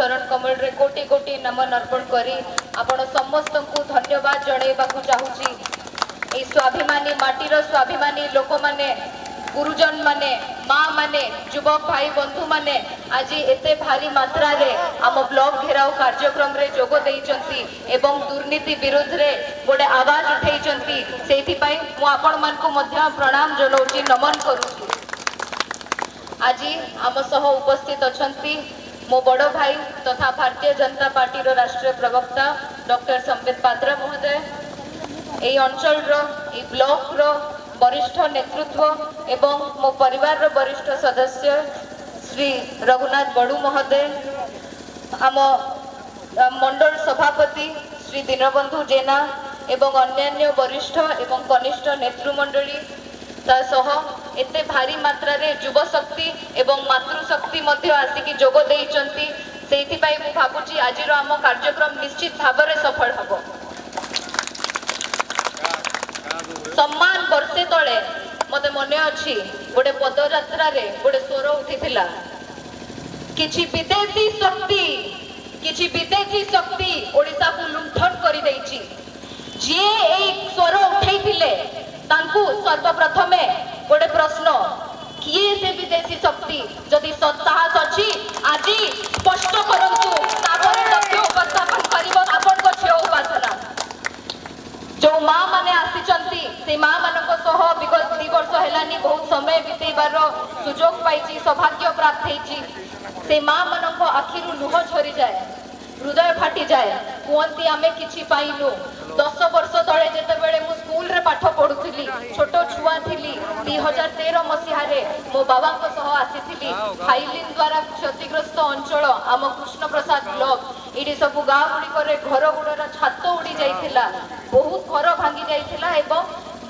ଚରଣ କମଳରେ କୋଟି କୋଟି ନମନ ଅର୍ପଣ କରି ଆପଣ ସମସ୍ତଙ୍କୁ ଧନ୍ୟବାଦ ଜଣାଇବାକୁ ଚାହୁଁଛି। ଏଇ ସ୍ୱାଭିମାନୀ ମାଟିର ସ୍ୱାଭିମାନୀ ଲୋକମାନେ, ଗୁରୁଜନ ମାନେ, ମା ମାନେ, ଯୁବକ ଭାଇ ବନ୍ଧୁ ମାନେ ଆଜି ଏତେ ଭାରି ମାତ୍ରାରେ ଆମ ବ୍ଲକ ଘେରାଉ କାର୍ଯ୍ୟକ୍ରମରେ ଯୋଗ ଦେଇଛନ୍ତି ଏବଂ ଦୁର୍ନୀତି ବିରୁଦ୍ଧରେ ଗୋଟେ ଆୱାଜ ଉଠେଇଛନ୍ତି, ସେଇଥିପାଇଁ ମୁଁ ଆପଣମାନଙ୍କୁ ମଧ୍ୟ ପ୍ରଣାମ ଜଣାଉଛି, ନମନ କରୁଛି। ଆଜି ଆମ ସହ ଉପସ୍ଥିତ ଅଛନ୍ତି ମୋ ବଡ଼ ଭାଇ ତଥା ଭାରତୀୟ ଜନତା ପାର୍ଟିର ରାଷ୍ଟ୍ରୀୟ ପ୍ରବକ୍ତା ଡକ୍ଟର ସମ୍ବିତ ପାତ୍ର ମହୋଦୟ, ଏଇ ଅଞ୍ଚଳର ଏଇ ବ୍ଲକର ବରିଷ୍ଠ ନେତୃତ୍ୱ ଏବଂ ମୋ ପରିବାରର ବରିଷ୍ଠ ସଦସ୍ୟ ଶ୍ରୀ ରଘୁନାଥ ବଡ଼ୁ ମହୋଦୟ, ଆମ ମଣ୍ଡଳ ସଭାପତି ଶ୍ରୀ ଦୀନବନ୍ଧୁ ଜେନା ଏବଂ ଅନ୍ୟାନ୍ୟ ବରିଷ୍ଠ ଏବଂ କନିଷ୍ଠ ନେତୃମଣ୍ଡଳୀ, ତା ସହ ଏତେ ଭାରି ମାତ୍ରାରେ ଯୁବଶକ୍ତି ଏବଂ ମାତୃଶକ୍ତି ମଧ୍ୟ ଆସିକି ଯୋଗ ଦେଇଛନ୍ତି। ସେଇଥିପାଇଁ ମୁଁ ଭାବୁଛି ଆଜିର ଆମ କାର୍ଯ୍ୟକ୍ରମ ନିଶ୍ଚିତ ଭାବରେ ସଫଳ ହେବ। ସମ୍ମାନ ବର୍ଷେ ତଳେ ମତେ ମନେ ଅଛି ଗୋଟେ ପଦଯାତ୍ରାରେ ଗୋଟେ ସ୍ୱର ଉଠିଥିଲା, କିଛି ବିଦେଶୀ ଶକ୍ତି, କିଛି ବିଦେଶୀ ଶକ୍ତି ଓଡ଼ିଶାକୁ ଲୁଣ୍ଠନ କରିଦେଇଛି। ଯିଏ ଏଇ ସ୍ୱର ଉଠେଇଥିଲେ ତାଙ୍କୁ ସର୍ବପ୍ରଥମେ ଗୋଟେ ପ୍ରଶ୍ନ, କିଏ ସେ ବିଦେଶୀ ଶକ୍ତି? ଯଦି ସତ୍ସାହସ ଅଛି ଆଜି ସ୍ପଷ୍ଟ କରନ୍ତୁ, ତାପରେ ତଥ୍ୟ ଉପସ୍ଥାପନ କରିବ ଆପଣଙ୍କ ଝିଅ ଉପାସନା। ଯୋଉ ମା ମାନେ ଆସିଛନ୍ତି ସେଇ ମା ମାନଙ୍କ ସହ ବିଗତ 2 ବର୍ଷ ହେଲାନି ବହୁତ ସମୟ ବିତେଇବାର ସୁଯୋଗ ପାଇଛି, ସୌଭାଗ୍ୟ ପ୍ରାପ୍ତ ହେଇଛି। ସେଇ ମା ମାନଙ୍କ ଆଖିରୁ ଲୁହ ଝରିଯାଏ, ହୃଦୟ ଫାଟିଯାଏ, କୁହନ୍ତି ଆମେ କିଛି ପାଇନୁ। 10 ବର୍ଷ ତଳେ ଯେତେବେଳେ ମୁଁ ସ୍କୁଲରେ ପାଠ ପଢୁଥିଲି, ଛୋଟ ଛୁଆ ଥିଲି, 2013 ମସିହାରେ ମୋ ବାବାଙ୍କ ସହ ଆସିଥିଲି ଫାଇଲିନ୍ ଦ୍ୱାରା କ୍ଷତିଗ୍ରସ୍ତ ଅଞ୍ଚଳ ଆମ କୃଷ୍ଣପ୍ରସାଦ ବ୍ଲକ। ଏଇଠି ସବୁ ଗାଁ ଗୁଡ଼ିକରେ ଘର ଗୁଡ଼ର ଛାତ ଉଡ଼ି ଯାଇଥିଲା, ବହୁତ ଘର ଭାଙ୍ଗି ଯାଇଥିଲା ଏବଂ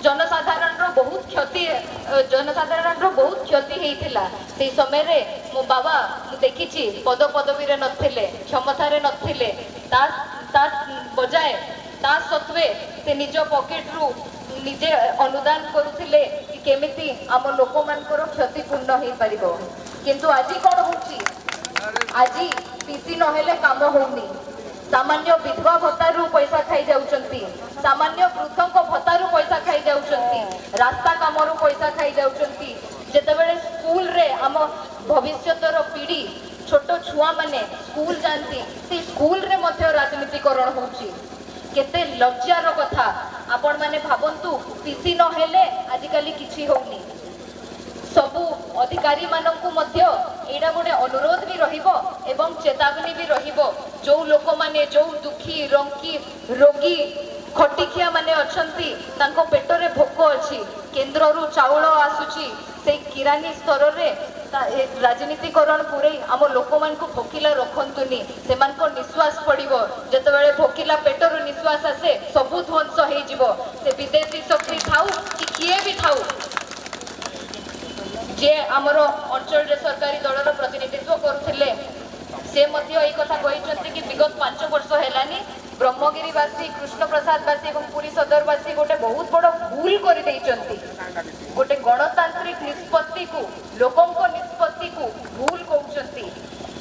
ଜନସାଧାରଣର ବହୁତ କ୍ଷତି, ଜନସାଧାରଣର ବହୁତ କ୍ଷତି ହେଇଥିଲା। ସେଇ ସମୟରେ ମୋ ବାବା ମୁଁ ଦେଖିଛି ପଦ ପଦବୀରେ ନଥିଲେ, କ୍ଷମତାରେ ନଥିଲେ, ତା ତା ବଜାୟ ତା ସତ୍ତ୍ୱେ ସେ ନିଜ ପକେଟରୁ ନିଜେ ଅନୁଦାନ କରୁଥିଲେ କି କେମିତି ଆମ ଲୋକମାନଙ୍କର କ୍ଷତିପୂର୍ଣ୍ଣ ହେଇପାରିବ। କିନ୍ତୁ ଆଜି କ'ଣ ହଉଛି? ଆଜି ପିସି ନହେଲେ କାମ ହଉନି। ସାମାନ୍ୟ ବିଧବା ଭତ୍ତାରୁ ପଇସା ଖାଇ ଯାଉଛନ୍ତି, ସାମାନ୍ୟ ବୃଦ୍ଧଙ୍କ ଭତ୍ତାରୁ ପଇସା ଖାଇ ଯାଉଛନ୍ତି, ରାସ୍ତା କାମରୁ ପଇସା ଖାଇ ଯାଉଛନ୍ତି। ଯେତେବେଳେ ସ୍କୁଲରେ ଆମ ଭବିଷ୍ୟତର ପିଢ଼ି ଛୋଟ ଛୁଆମାନେ ସ୍କୁଲ ଯାଆନ୍ତି, ସେଇ ସ୍କୁଲରେ ମଧ୍ୟ ରାଜନୀତିକରଣ ହଉଛି। କେତେ ଲଜ୍ଜାର କଥା। ଆପଣମାନେ ଭାବନ୍ତୁ, ପିସି ନହେଲେ ଆଜିକାଲି କିଛି ହଉନି। ସବୁ ଅଧିକାରୀମାନଙ୍କୁ ମଧ୍ୟ ଏଇଟା ଗୋଟେ ଅନୁରୋଧ ବି ରହିବ ଏବଂ ଚେତାବନୀ ବି ରହିବ, ଯୋଉ ଲୋକମାନେ, ଯୋଉ ଦୁଃଖୀ ରଙ୍କି ରୋଗୀ ଖଟିଖିଆ ମାନେ ଅଛନ୍ତି, ତାଙ୍କ ପେଟରେ ଭୋକ ଅଛି, କେନ୍ଦ୍ରରୁ ଚାଉଳ ଆସୁଛି, ସେଇ କିରାନୀ ସ୍ତରରେ ରାଜନୀତିକରଣ ପୂରେଇ ଆମ ଲୋକମାନଙ୍କୁ ଭୋକିଲା ରଖନ୍ତୁନି। ସେମାନଙ୍କ ନିଶ୍ୱାସ ପଡ଼ିବ, ଯେତେବେଳେ ଭୋକିଲା ପେଟରୁ ନିଶ୍ୱାସ ଆସେ ସବୁ ଧ୍ୱଂସ ହେଇଯିବ। ସେ ବିଦେଶୀ ଶକ୍ତି ଥାଉ କି କିଏ ବି ଥାଉ, ଯିଏ ଆମର ଅଞ୍ଚଳରେ ସରକାରୀ ଦଳର ପ୍ରତିନିଧିତ୍ୱ କରୁଥିଲେ ସେ ମଧ୍ୟ ଏଇ କଥା କହିଛନ୍ତି କି ବିଗତ 5 ବର୍ଷ ହେଲାନି ବ୍ରହ୍ମଗିରିବାସୀ, କୃଷ୍ଣପ୍ରସାଦବାସୀ ଏବଂ ପୁରୀ ସଦରବାସୀ ଗୋଟେ ବହୁତ ବଡ଼ ଭୁଲ କରିଦେଇଛନ୍ତି। ଗୋଟେ ଗଣତାନ୍ତ୍ରିକ ନିଷ୍ପତ୍ତିକୁ, ଲୋକଙ୍କ ନିଷ୍ପତ୍ତିକୁ ଭୁଲ କହୁଛନ୍ତି।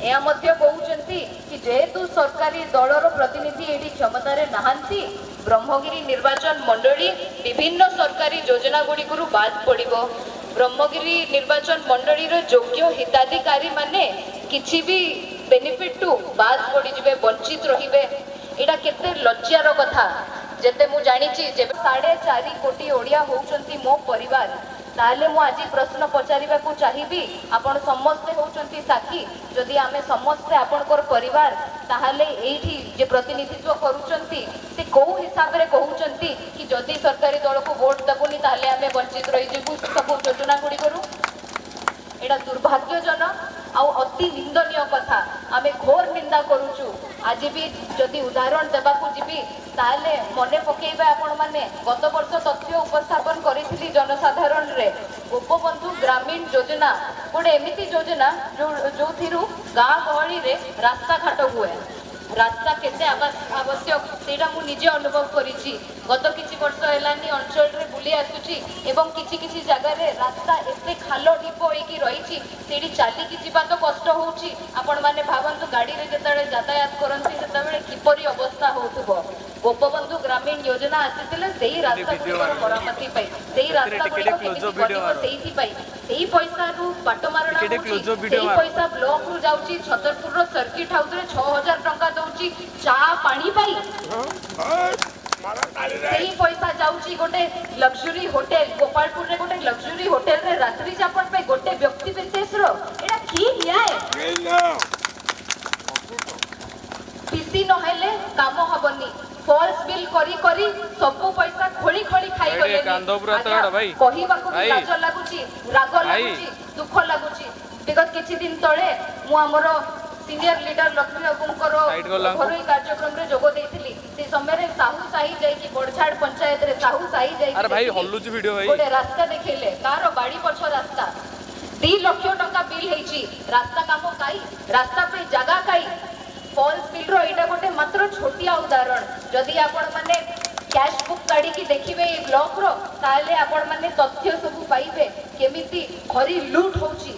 ଏହା ମଧ୍ୟ କହୁଛନ୍ତି କି ଯେହେତୁ ସରକାରୀ ଦଳର ପ୍ରତିନିଧି ଏଇଠି କ୍ଷମତାରେ ନାହାନ୍ତି, ବ୍ରହ୍ମଗିରି ନିର୍ବାଚନ ମଣ୍ଡଳୀ ବିଭିନ୍ନ ସରକାରୀ ଯୋଜନା ଗୁଡ଼ିକରୁ ବାଦ ପଡ଼ିବ। ବ୍ରହ୍ମଗିରି ନିର୍ବାଚନ ମଣ୍ଡଳୀର ଯୋଗ୍ୟ ହିତାଧିକାରୀ ମାନେ କିଛି ବି ବେନିଫିଟଠୁ ବାଦ ପଡ଼ିଯିବେ, ବଞ୍ଚିତ ରହିବେ। ଏଇଟା କେତେ ଲଜ୍ଜାର କଥା। ଯେତେ ମୁଁ ଜାଣିଛି ଯେବେ 4.5 କୋଟି ଓଡ଼ିଆ ହେଉଛନ୍ତି ମୋ ପରିବାର, ତାହେଲେ ମୁଁ ଆଜି ପ୍ରଶ୍ନ ପଚାରିବାକୁ ଚାହିଁବି, ଆପଣ ସମସ୍ତେ ହେଉଛନ୍ତି ସାକ୍ଷୀ, ଯଦି ଆମେ ସମସ୍ତେ ଆପଣଙ୍କର ପରିବାର, ତାହେଲେ ଏଇଠି ଯେ ପ୍ରତିନିଧିତ୍ୱ କରୁଛନ୍ତି ସେ କୋଉ ହିସାବରେ କହୁଛନ୍ତି କି ଯଦି ସରକାରୀ ଦଳକୁ ଭୋଟ ଦେବୁନି ତାହେଲେ ଆମେ ବଞ୍ଚିତ ରହିଯିବୁ ସବୁ ଯୋଜନା ଗୁଡ଼ିକରୁ? ଏଇଟା ଦୁର୍ଭାଗ୍ୟଜନକ ଆଉ ଅତି ନିନ୍ଦନୀୟ କଥା। ଆମେ ଘୋର ନିନ୍ଦା କରୁଛୁ। ଆଜି ବି ଯଦି ଉଦାହରଣ ଦେବାକୁ ଯିବି ତାହେଲେ ମନେ ପକେଇବେ ଆପଣମାନେ, ଗତ ବର୍ଷ ତଥ୍ୟ ଉପସ୍ଥାପନ କରିଥିଲି ଜନସାଧାରଣରେ, ଗୋପବନ୍ଧୁ ଗ୍ରାମୀଣ ଯୋଜନା ଗୋଟେ ଏମିତି ଯୋଜନା ଯୋଉଥିରୁ ଗାଁ ଗହଳିରେ ରାସ୍ତାଘାଟ ହୁଏ। ରାସ୍ତା କେତେ ଆବଶ୍ୟକ ସେଇଟା ମୁଁ ନିଜେ ଅନୁଭବ କରିଛି। ଗତ କିଛି ବର୍ଷ ହେଲାନି ଅଞ୍ଚଳରେ ବୁଲି ଆସୁଛି ଏବଂ କିଛି କିଛି ଜାଗାରେ ରାସ୍ତା ଏତେ ଖାଲ ଢିପ ହେଇକି ରହିଛି, ସେଇଠି ଚାଲିକି ଯିବା ତ କଷ୍ଟ ହେଉଛି। ଆପଣମାନେ ଭାବନ୍ତୁ ଗାଡ଼ିରେ ଯେତେବେଳେ ଯାତାୟାତ କରନ୍ତି ସେତେବେଳେ କିପରି ଅବସ୍ଥା ହେଉଥିବ। ଗୋପବନ୍ଧୁ ଗ୍ରାମୀଣ ଯୋଜନା ଆସିଥିଲା ସେଇ ରାସ୍ତା ଗୁଡ଼ିକର ମରାମତି ପାଇଁ, ସେଇ ରାସ୍ତା ଗୁଡ଼ିକ କେମିତି ବନିବ ସେଇଥିପାଇଁ। ସେଇ ପଇସାରୁ ବାଟ ମାରଣା ହେଉଛି, ସେଇ ପଇସା ବ୍ଲକରୁ ଯାଉଛି। ଛତରପୁରର ସର୍କିଟ ହାଉସରେ 6000 ଟଙ୍କା ଦଉଛି ଚା ପାଣି ପାଇଁ। ସେଇ ପଇସା ଯାଉଛି ଗୋଟେ ଲକ୍ଜୁରୀ ହୋଟେଲ, ଗୋପାଳପୁରରେ ଗୋଟେ ଲକ୍ଜୁରୀ ହୋଟେଲରେ ରାତ୍ରି ଯାପନ ପାଇଁ ଗୋଟେ ବ୍ୟକ୍ତି ବିଶେଷର। ଏଇଟା କି ନ୍ୟାୟ? ପିସି ନହେଲେ କାମ ହବନି। ଫଲ୍ସ ବିଲ୍ କରି କରି ସବୁ ପଇସା ଖୋଳି ଖୋଳି ଖାଇଗଲେନି। କହିବାକୁ ବି ଲାଜ ଲାଗୁଛି, ରାଗ ଲାଗୁଛି, ଦୁଃଖ ଲାଗୁଛି। ବିଗତ କିଛି ଦିନ ତଳେ ମୁଁ ଆମର ସିନିୟର ଲିଡର ଲକ୍ଷ୍ମୀ ବାବୁଙ୍କର ଘରୋଇ କାର୍ଯ୍ୟକ୍ରମରେ ଯୋଗ ଦେଇଥିଲି। ସେ ସମୟରେ ସାହୁ ସାହି ଯାଇକି, ବଡ଼ଝାଡ଼ ପଞ୍ଚାୟତରେ ସାହୁ ସାହି ଯାଇକି ଗୋଟେ ରାସ୍ତା ଦେଖେଇଲେ, କାହାର ବାଡ଼ି ପଛ ରାସ୍ତା। 2 ଲକ୍ଷ ଟଙ୍କା ବିଲ୍ ହେଇଛି। ରାସ୍ତା କାମ କାଇ? ରାସ୍ତା ପାଇଁ ଜାଗା କାଇ? ଫଲ୍ସ ବିଲ୍ର ଏଇଟା ଗୋଟେ ମାତ୍ର ଛୋଟିଆ ଉଦାହରଣ। ଯଦି ଆପଣମାନେ କ୍ୟାଶ ବୁକ୍ କାଢ଼ିକି ଦେଖିବେ ଏଇ ବ୍ଲକର, ତାହେଲେ ଆପଣମାନେ ତଥ୍ୟ ସବୁ ପାଇବେ କେମିତି ହରି ଲୁଟ୍ ହେଉଛି।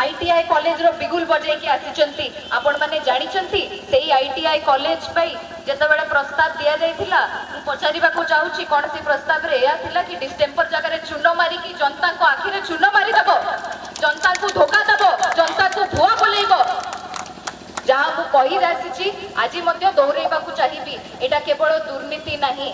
ଆଇଟିଆଇ କଲେଜର ବିଗୁଲ ବଜେଇକି ଆସିଛନ୍ତି। ଆପଣମାନେ ଜାଣିଛନ୍ତି ସେଇ ଆଇଟିଆଇ କଲେଜ ପାଇଁ ଯେତେବେଳେ ପ୍ରସ୍ତାବ ଦିଆଯାଇଥିଲା, ମୁଁ ପଚାରିବାକୁ ଚାହୁଁଛି କ'ଣ ସେ ପ୍ରସ୍ତାବରେ ଏହା ଥିଲା କି ଡିଷ୍ଟେମ୍ପର ଜାଗାରେ ଚୂନ ମାରିକି ଜନତାଙ୍କ ଆଖିରେ ଚୂନ ମାରିଦେବ, ଜନତାଙ୍କୁ ଧୋକା ଦେବ, ଜନତାଙ୍କୁ ଭୁଆ ବୁଲେଇବ? ଯାହା ମୁଁ କହି ଆସିଛି ଆଜି ମଧ୍ୟ ଦୋହରେଇବାକୁ ଚାହିଁବି, ଏଇଟା କେବଳ ଦୁର୍ନୀତି ନାହିଁ,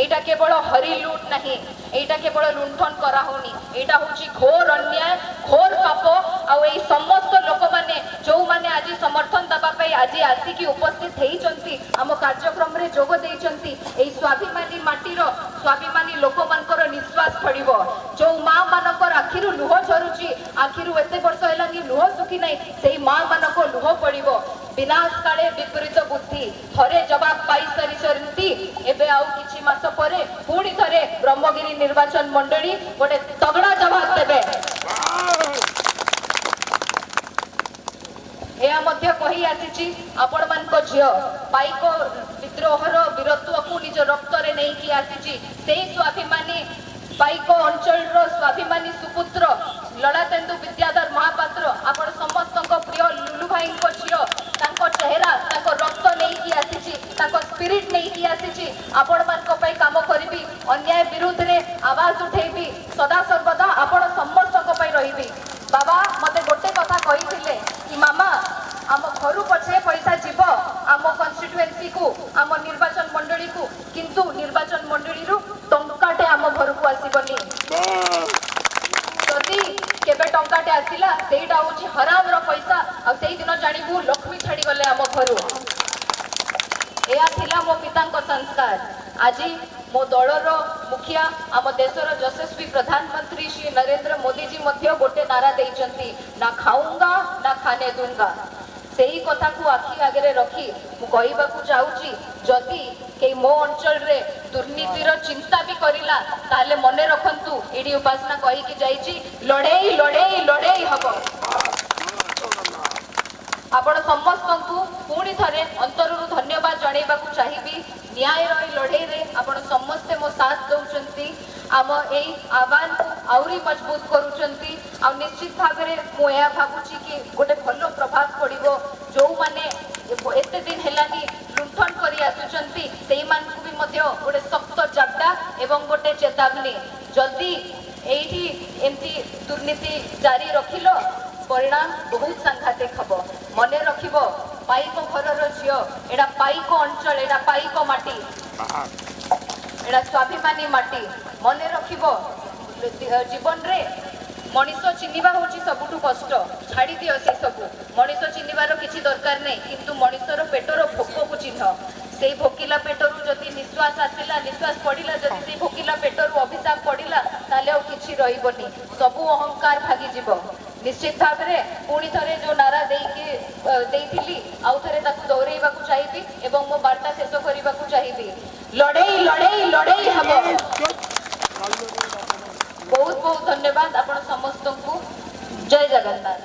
ଏଇଟା କେବଳ ହରି ଲୁଟ୍ ନାହିଁ, ଏଇଟା କେବଳ ଲୁଣ୍ଠନ କରାହଉନି, ଏଇଟା ହେଉଛି ଘୋର ଅନ୍ୟାୟ, ଘୋର ପାପ। ଆଉ ଏଇ ସମସ୍ତ ଲୋକମାନେ ଯେଉଁମାନେ ଆଜି ସମର୍ଥନ ଦେବା ପାଇଁ ଆଜି ଆସିକି ଉପସ୍ଥିତ ହେଇଛନ୍ତି, ଆମ କାର୍ଯ୍ୟକ୍ରମରେ ଯୋଗ ଦେଇଛନ୍ତି, ଏଇ ସ୍ୱାଭିମାନୀ ମାଟିର ସ୍ୱାଭିମାନୀ ଲୋକମାନଙ୍କର ନିଶ୍ୱାସ ପଡ଼ିବ। ଯେଉଁ ମା ମାନଙ୍କର ଆଖିରୁ ଲୁହ ଝରୁଛି, ଆଖିରୁ ଏତେ ବର୍ଷ ହେଲାନି ଲୁହ ଶୁଖି ନାହିଁ, ସେଇ ମା ମାନଙ୍କ ଲୁହ ପଡ଼ିବ। ବିନାଶ କାଳେ ବିପରୀତ ବୁଦ୍ଧି, ଥରେ ଜବାବ ପାଇସାରିଛନ୍ତି, ଏବେ ଆଉ କିଛି ମାସ ପରେ ପୁଣି ଥରେ ବ୍ରହ୍ମଗିରି ନିର୍ବାଚନ ମଣ୍ଡଳୀ ଗୋଟେ ତଗଡ଼ା ଜବାବ ଦେବେ। ଏହା ମଧ୍ୟ କହି ଆସିଛି, ଆପଣମାନଙ୍କ ଝିଅ ପାଇକ ବିଦ୍ରୋହର ବୀରତ୍ୱକୁ ନିଜ ରକ୍ତରେ ନେଇକି ଆସିଛି। ସେଇ ସ୍ୱାଭିମାନୀ ପାଇକ ଅଞ୍ଚଳର ସ୍ୱାଭିମାନୀ ସୁପୁତ୍ର ଲଳାତେନ୍ଦୁ ବିଦ୍ୟାଧର ମହାପାତ୍ର, ଆପଣ ସମସ୍ତଙ୍କ ପ୍ରିୟ ଲୁଲୁ ଭାଇଙ୍କ ଝିଅ, ତାଙ୍କ ଚେହେରା, ତାଙ୍କ ରକ୍ତ ନେଇକି ଆସିଛି, ତାଙ୍କ ସ୍ପିରିଟ ନେଇକି ଆସିଛି। ଆପଣମାନଙ୍କ ପାଇଁ କାମ କରିବି, ଅନ୍ୟାୟ ବିରୁଦ୍ଧରେ ଆୱାଜ ଉଠେଇବି, ସଦା ସର୍ବଦା ଆପଣ ସମସ୍ତଙ୍କ ପାଇଁ ରହିବି। ବାବା ମତେ ଗୋଟେ କଥା କହିଥିଲେ କି ମାମା, ଆମ ଘରୁ ପଛେ ପଇସା ଯିବ ଆମ କନଷ୍ଟିଟ୍ୟୁଏନ୍ସିକୁ, ଆମ ନିର୍ବାଚନ ମଣ୍ଡଳୀକୁ, କିନ୍ତୁ ନିର୍ବାଚନ ମଣ୍ଡଳୀରୁ ଟଙ୍କାଟେ ଆମ ଘରକୁ ଆସିବନି। ଯଦି କେବେ ଟଙ୍କାଟେ ଆସିଲା ସେଇଟା ହଉଛି ହରାମର ପଇସା, ଆଉ ସେଇଦିନ ଜାଣିବୁ ଲକ୍ଷ୍ମୀ ଛାଡ଼ିଗଲେ ଆମ ଘରୁ। ଏହା ଥିଲା ମୋ ପିତାଙ୍କ ସଂସ୍କାର। ଆଜି ମୋ ଦଳର ମୁଖିଆ, ଆମ ଦେଶର ଯଶସ୍ୱୀ ପ୍ରଧାନମନ୍ତ୍ରୀ ଶ୍ରୀ ନରେନ୍ଦ୍ର ମୋଦିଜୀ ମଧ୍ୟ ଗୋଟେ ନାରା ଦେଇଛନ୍ତି, ନା ଖାଉଙ୍ଗା ନା ଖାନେ ଦୁଙ୍ଗା। ସେଇ କଥାକୁ ଆଖି ଆଗରେ ରଖି ମୁଁ କହିବାକୁ ଚାହୁଁଛି, ଯଦି କେହି ମୋ ଅଞ୍ଚଳରେ ଦୁର୍ନୀତିର ଚିନ୍ତା ବି କରିଲା, ତାହେଲେ ମନେ ରଖନ୍ତୁ ଏଇଠି ଉପାସନା କହିକି ଯାଇଛି, ଲଢ଼େଇ ଲଢ଼େଇ ଲଢ଼େଇ ହବ। ଆପଣ ସମସ୍ତଙ୍କୁ ପୁଣି ଥରେ ଅନ୍ତରରୁ ଧନ୍ୟବାଦ ଜଣେଇବାକୁ ଚାହିଁବି। ନ୍ୟାୟର ଏଇ ଲଢ଼େଇରେ ଆପଣ ସମସ୍ତେ ମୋ ସାଥ ଦେଉଛନ୍ତି, ଆମ ଏଇ ଆହ୍ୱାନକୁ ଆହୁରି ମଜବୁତ କରୁଛନ୍ତି। ଆଉ ନିଶ୍ଚିତ ଭାବରେ ମୁଁ ଏହା ଭାବୁଛି କି ଗୋଟେ ଭଲ ପ୍ରଭାବ ପଡ଼ିବ। ଯେଉଁମାନେ ଏତେ ଦିନ ହେଲାନି ଲୁଣ୍ଠନ କରି ଆସୁଛନ୍ତି, ସେଇମାନଙ୍କୁ ବି ମଧ୍ୟ ଗୋଟେ ଶକ୍ତ ଜାବଡ଼ା ଏବଂ ଗୋଟେ ଚେତାବନୀ, ଯଦି ଏଇଠି ଏମିତି ଦୁର୍ନୀତି ଜାରି ରଖିଲ ପରିଣାମ ବହୁତ ସାଂଘାତିକ ହବ। ମନେ ରଖିବ, ପାଇକ ଘରର ଝିଅ, ଏଇଟା ପାଇକ ଅଞ୍ଚଳ, ଏଇଟା ପାଇକ ମାଟି, ଏଇଟା ସ୍ୱାଭିମାନୀ ମାଟି। ମନେ ରଖିବ, ଜୀବନରେ ମଣିଷ ଚିହ୍ନିବା ହେଉଛି ସବୁଠୁ କଷ୍ଟ। ଛାଡ଼ିଦିଅ ସେସବୁ, ମଣିଷ ଚିହ୍ନିବାର କିଛି ଦରକାର ନାହିଁ, କିନ୍ତୁ ମଣିଷର ପେଟର ଭୋକକୁ ଚିହ୍ନ। ସେଇ ଭୋକିଲା ପେଟରୁ ଯଦି ନିଶ୍ୱାସ ଆସିଲା, ନିଶ୍ୱାସ ପଡ଼ିଲା, ଯଦି ସେଇ ଭୋକିଲା ପେଟରୁ ଅଭିଶାପ ପଡ଼ିଲା, ତାହେଲେ ଆଉ କିଛି ରହିବନି, ସବୁ ଅହଙ୍କାର ଭାଗିଯିବ। ନିଶ୍ଚିତ ଭାବରେ ପୁଣି ଥରେ ଯେଉଁ ନାରା ଦେଇକି ଦେଇଥିଲି, ଆଉ ଥରେ ତାକୁ ଦୋହରେଇବାକୁ ଚାହିଁବି ଏବଂ ମୋ ବାର୍ତ୍ତା ଶେଷ କରିବାକୁ ଚାହିଁବି। ଲଢ଼େଇ ଲଢ଼େଇ ଲଢ଼େଇ ହବ। ବହୁତ ବହୁତ ଧନ୍ୟବାଦ ଆପଣ ସମସ୍ତଙ୍କୁ। ଜୟ ଜଗନ୍ନାଥ।